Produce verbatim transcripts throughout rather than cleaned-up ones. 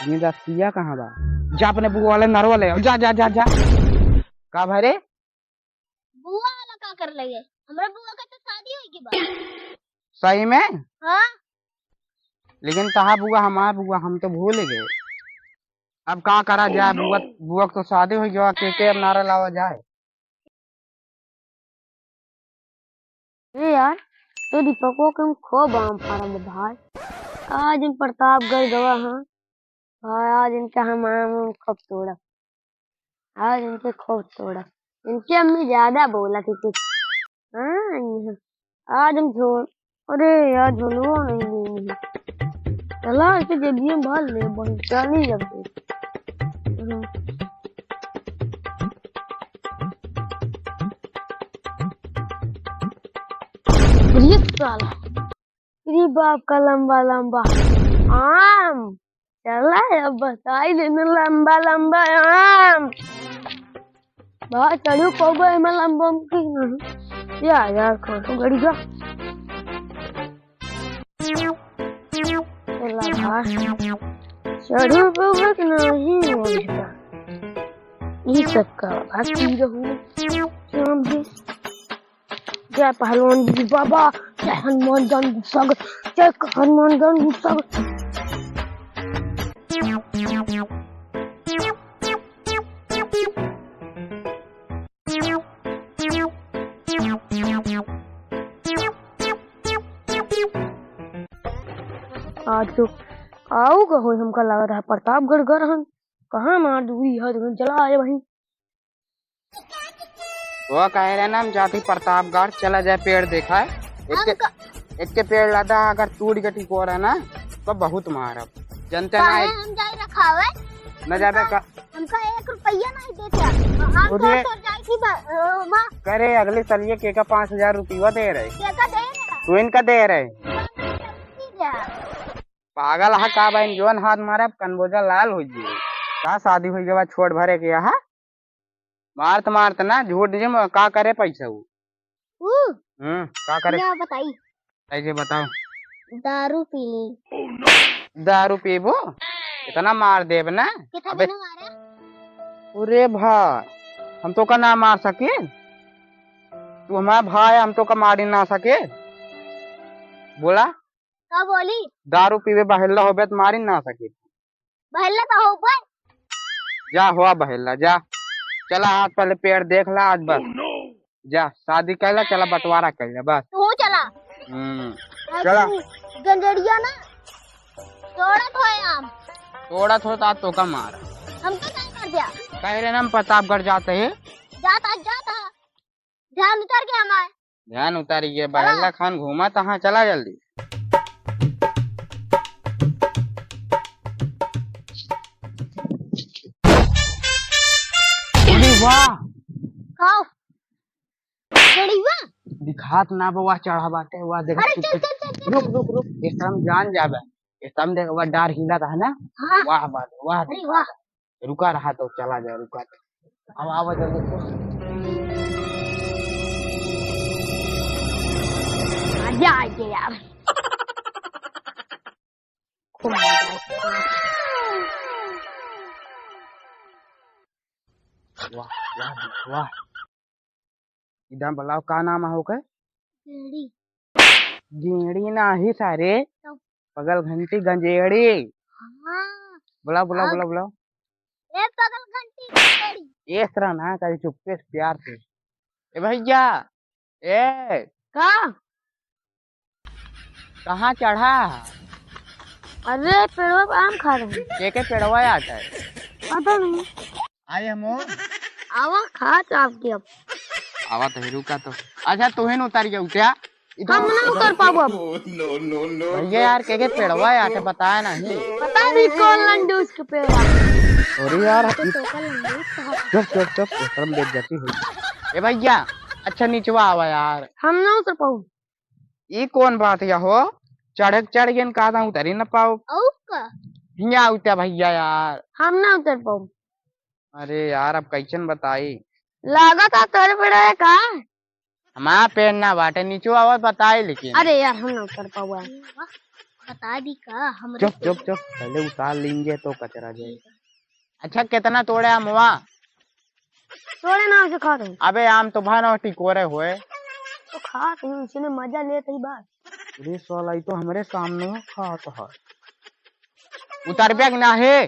ये रसिया कहाँ बा? जा अपने बुआ वाले नरवा ले आओ। जा, जा, जा, जा। का भाई रे? बुआ वाला का कर लेगे? हमरा बुआ का तो शादी होई की बा। सही में? हाँ। लेकिन तहा बुआ, हमार बुआ, हम तो भूल गए। अब का करा जाए? बुआ, बुआ के तो शादी होई गवा, के के अब नारा लावा जाए। ए यार, तो दीपकवा के हम खूब आम फारब भाई। आज हम प्रतापगढ़ गवा हाँ। भाई, आज इनका हम आम, आम खूब तोड़ा। आज इनके खूब तोड़ा। इनके अम्मी ज्यादा बोला थी कुछ। हाँ, यहाँ। आज हम झोल, अरे यार, झोलवा नहीं लेनी है। चला, इसे जेबिया में भर ले, बड़ी चली जब। हम्म। अरे साला, अरे बाप का लंबा लंबा आम। चला, अब बताई देने लंबा लंबा आम। बा चढ़ू पउबे एमे लंबा आम की नहीं। या यार, कौनो गड़िया। चला बा। चढ़ू पउबे कि नहीं, वही बा। ई सब का बाकी रहू। शाम भी। जय पहलवान जी बाबा, जय हनुमान जान गुस्सा गए, जय हनुमान जान गुस्सा गए। आज तो आऊ का होई, हमका लगा रहा प्रतापगढ़ घर हन, कहाँ मार दूरी है, तो चला आए वहीं। वो कहे रहे ना, हम जाती प्रतापगढ़, चला जाए पेड़ देखा है। इतके, इतके पेड़ लादा, अगर टूट गटी को रहा ना, तो बहुत मारब। जनते ना काहे हम जाए रखावे? न जाबे हमका, का? हमका एक रुपया नहीं देते। हम तो उठे। तो जाए थी बा-, अ, माँ। करे अगले साल ये के का पाँच हजार रुपया दे रहे। के का दे रहे? तू इनका दे रहे। पागल हा का बहन, जोन हाथ मारे, अब कनबोजा लाल हो जी। का शादी हो गया छोट भरे के यहाँ? मारत मारत ना झूठ जे म-, का करे पैसा वो? ऊ? हम्म, का करे? ना बताई। ऐसे बताओ। दारू पी ली। दारू पीबो? इतना मार देब ना। कितना अबे, दिन मारे? अरे भाई, हम तो का ना मार सके। तू हमारा भाई, हम तो का मारी ना सके। बोला? का बोली? दारू पीबे बहेल्ला होबे त मारी ना सके। बहेल्ला तो होबे। जा हुआ बहेल्ला, जा। चला आज पहले पेड़ देख ला, आज बस। जा, शादी कर ला, चला बंटवारा कर ला, बस। तू चला। हम्म, अब चला। तू गंजेड़िया ना, तोड़त होए आम। तोड़त हो तो आज तोका मार। हमके काहे मार दिया? कह रहे ना हम प्रतापगढ़ जाते हैं। जाता, जाता। ध्यान उतर गया हमार। ध्यान उतर गया, चला। बहेल्ला खान घूमा तहाँ, चला जल्दी। अरे वाह। का? गड़िया? दिखात ना बा, वाह चढ़ा बाटे, वाह देख। अरे चुप, चल, चुप। चल, चल, रुक, चल। रुक, रुक, एकदम जान जाबे। एकदम देख, वाह डार हिला रहा ना? हाँ। वाह बात, वाह। अरे वाह। रुका रहा तो चला जाए, रुका तो। अब आवा जल्दी। मजा आ गया यार। खूब मजा आ गया। वाह, वाह, वाह। इधर बुलाओ, का नाम है ओकर? गेड़ी। गेड़ी नाही सारे, तब? पगल घंटी गंजेड़ी। हाँ। बुलाओ, बुलाओ, अब बुलाओ, बुलाओ। ए पगल घंटी गंजेड़ी। ए तरह ना करी, चुप्पे से प्यार से। ए भैया, ए। का? कहाँ चढ़ा? अरे, पेड़वा पे आम खा रहे हैं। के के पेड़वा आटा है? पता नहीं। आए हमो। आवा, खा चाप के अब। आवा तो रुका तो। अच्छा, तू ही न उतार के उठा। हम ना उतर पाबो अब। भैया यार, के के पेड़वा आटे बताया नहीं। पता नहीं कौन लंडूस के पेड़ आ। अरे यार, तो ई टोका लंडूस कहा। चुप, चुप, चुप, एकदम बेइज्जती हुई। ए भैया, अच्छा नीचवा आवा यार। हम ना उतर पाऊ। ई कौन बात या हो? चढ़े के चढ़ गेन, का दा उतरी न पाओ। औ का? हिया उतर भैया यार। हम ना उतर पाऊ। अरे यार, अब कैसन बताई? लागत आ तोरे पेड़ है का? हमारा पेड़ ना बाटे, नीचो आवा बताई लेकिन। अरे यार, हम ना उतर पाऊ। बता दी का, हमरे चुप, चुप, चुप, पहले उतार लेंगे तो कचरा जाए। ठीक है। अच्छा, कितना तोड़े अमवा? तोड़े ना, उसे खा दे। अबे, आम तो भानो टिकोरे होए। तो खा दे, उसने मजा लेत ही बा। अरे साला, ई तो हमरे सामने खात है। उतरबे कि ना हे?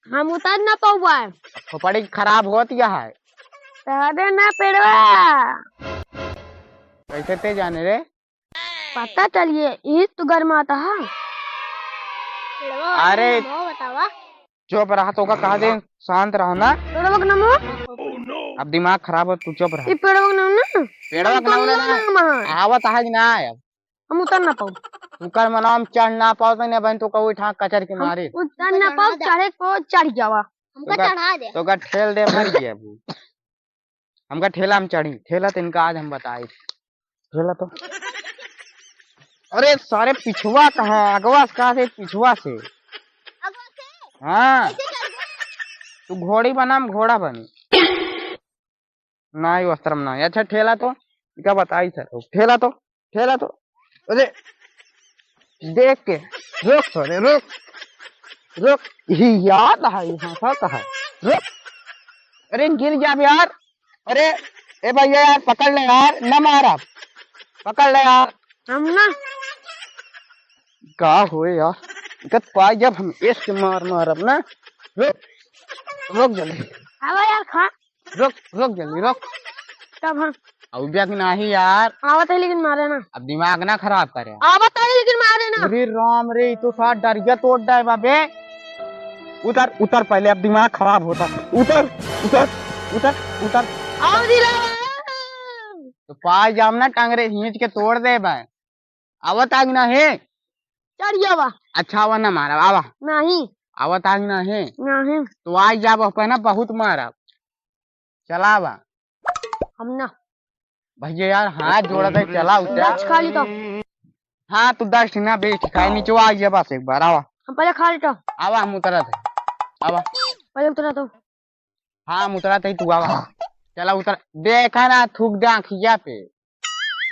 हम उतर ना पउबा। खोपड़ी खराब होत या है। तहरे ना पेड़वा। कैसे ते जाने रे? पता चलिए, ई तो गरमाता है। पेड़वा अरे। नाम बतावा। चुप रहा, तो का कहा दे, शांत रहो ना। पेड़वा के नाम हो? अब दिमाग खराब हो, तू चुप रहा। ई पेड़वा के नाम ना? पेड़वा के नाम ना, ना। नाम है। आवत है कि ना आया? हम उतर ना पाऊ। तू कर मनाम चढ़ ना पाओ तो ना बहन, तो कहू ठाक कचर के हम मारे। उतर ना पाऊ, चढ़े को चढ़ जावा। हमका तो का, चढ़ा दे। तो का ठेल दे, मर गया वो। हमका ठेला हम चढ़ी, ठेला तो इनका आज हम बताई। ठेला तो। अरे सारे पिछुआ कहाँ, अगवा से कहाँ से, पिछुआ से। अगवा से? हाँ। कैसे चढ़ गए? तू घोड़ी बना, हम घोड़ा बनी। नाही, वस्त्रम नाही। अच्छा, ठेला तो, इका बताई सर, ठेला तो, ठेला तो, अरे, देख के, रुक थोड़े, रुक, रुक, यही याद है, यहाँ था कहा, रुक, अरे, गिर जा यार, अरे, ए भैया यार, पकड़ ले यार, न मार आप, पकड़ ले यार। हम ना। का होए यार, इकत पाई जब हम इसके मार मारब ना, रुक, रुक जल्दी। आवा यार, खा। रुक, रुक जल्दी, रुक। तब हम अब उबिया के नाही यार। आवत है लेकिन मारे ना। अब दिमाग ना खराब करे। आवत है लेकिन मारे ना। अरे राम रे, ई तो साथ डरिया तोड़ डाए बाबे। उतर, उतर पहले, अब दिमाग खराब होता। उतर, उतर, उतर, उतर। आओ दिला। तो पाए जाम ना टंगरे खींच के तोड़ दे बे। आवत आग ना है? चढ़ जावा। अच्छा, आवा ना मारा, आवा। नहीं। आवत आग ना है? नहीं। तो आज जाब अपन ना बहुत मारा। चला आवा। हम ना। भैया यार, हाथ जोड़ा था, चला उतर। दस खा ली तो। हाँ, तू दस ना, बीस खाए, नीचे आ गया बस एक बार, आवा। हम पहले खा लेता। आवा, हम उतरा थे। आवा। पहले उतरा तो। हाँ, हम उतरा थे, तू आवा। चला उतर, देखा ना, थूक दे आँखिया पे।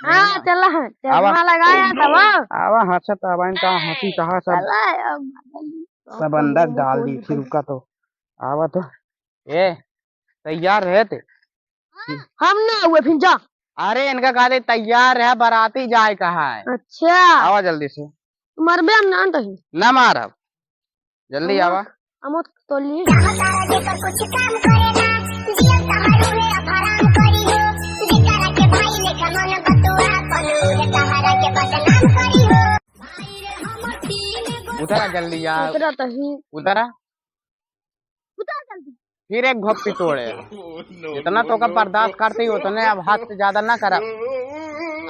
हाँ, चला, चश्मा आवा। लगाया तब। आवा, हंसत आवा, इनका हंसी कहा सब। चला, अब सब अंदर डाल दी, फिर रुका तो। आवा तो। ए, तैयार रहे ते? हम ना हुए फिर जा। अरे, इनका कहा दे तैयार रहे, बाराती जाए कहा है। अच्छा। आवा जल्दी से। मरबे हम ना तही। ना मारब। जल्दी अमो, आवा। अमो तोली। उतरा जल्दी यार। उतरा तही। उतरा। उतर जल्दी। फिर एक घोप्पी तोड़े। जितना तो का बर्दाश्त करते ही उतने, अब हद से ज्यादा ना करा।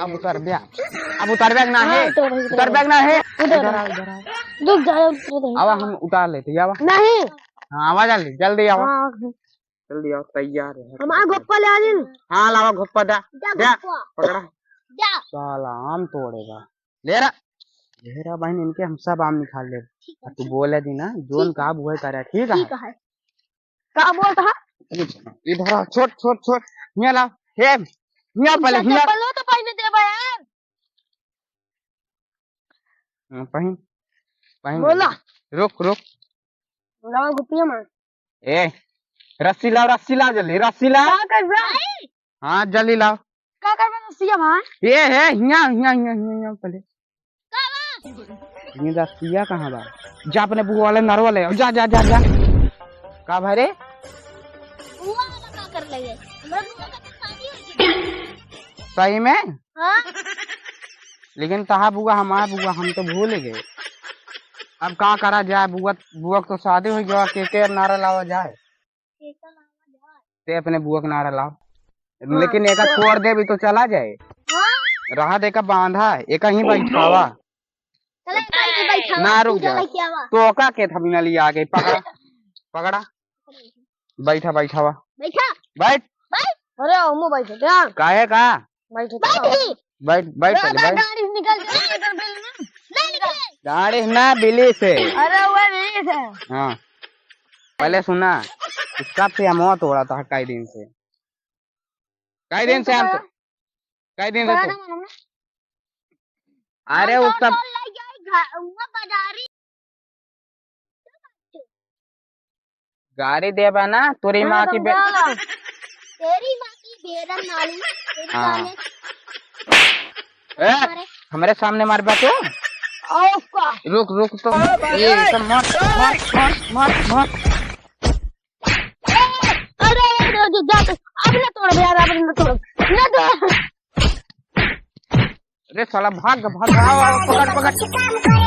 अब उतर बे। अब उतर बे ना है। हाँ, उतर, उतर। उतर बे ना है। उतर। इधर आओ, इधर आओ। रुक जा, उतर दे। आवा, हम उतार लेते, आवा। नहीं। हाँ, आवा जल्दी, जल्दी आवा। हाँ। जल्दी आओ, तैयार है। हमारा घोप्पा ले आ जिन। हाँ, लावा घोप्पा दा। जा दे, घोप्पा। पकड़ा। जा। साला आम तोड़ेगा। ले रहा। ले रहा बहन, इनके हम सब आम निकाल ले। ठीक है, तू ठीक। बोले दी ना, जोन ठीक है। का बुआई करे, ठीक है? ठीक है। का बोलता है? इधर आ, छोट, छोट, छोट। हियाँ लाओ। हे, हियाँ पहले, हियाँ। चप्पलो तो पहने देबा यार। हाँ, पहिन, पहिन बोला। ले। रुक, रुक। लावा घुपिया मार। ए, रस्सी लाओ, रस्सी लाओ जल्दी, रस्सी लाओ। का करबा? हाँ, जल्दी लाओ। का करबा रस्सिया भाई? ए, हे, हियाँ, हियाँ, हियाँ, हियाँ, हियाँ, पहले। ये रस्सिया कहाँ बा? जा अपने बुआ वाले नरवा ले आओ, जा, जा, जा, जा। का भाई रे? बुआ वाला का कर ले? हमरा बुआ का तो शादी हो गई। सही में? हाँ। लेकिन तहा बुआ, हमार बुआ, हम तो भूल गए। अब का करा जाए, बुआ, बुआ के तो शादी हो गया, के के नारा लावा जाए? के के नारा लावा जाए? ते अपने बुआ के नारा लाओ। हाँ। लेकिन एका छोड़ दे भी तो चला जाए। हाँ। रहा दे का बांधा, एका ही बैठावा। चला, एका ही बैठावा, ना, रुक पूजा जा। लेके आवा। तो का के था बिना लिया के पकड़ा, पकड़ा। बैठा, बैठावा। बैठा। बैठ। बैठ। अरे, हमू बैठे, जा। काहे का? बैठ, बैठ। बैठ, बैठ, बैठ, पहले बैठ। गाड़ी से निकल जा। नहीं निकले। गाड़ी ना, बिली से। अरे, वो बिली से। हाँ। पहले सुना, इसका से हम तोड़ा था कई दिन से। कई दिन से हम तो, कई दिन से तो। अरे, वो सब वो बाजारी। गाड़ी देबा ना, तोरी माँ की बे- तेरी माँ की बेदम नाली, तेरी हाँ। जाने। ए, अरे। हमरे सामने मारबा के? रुक, रुक तो। ए, तो मार, मार, मार, मार, मार। अरे, अरे, अरे, जा, जा, अब ना तोड़ यार, अब ना तोड़, ना तोड़। अरे साला, भाग, भाग, आओ, आओ, पकड़, पकड़।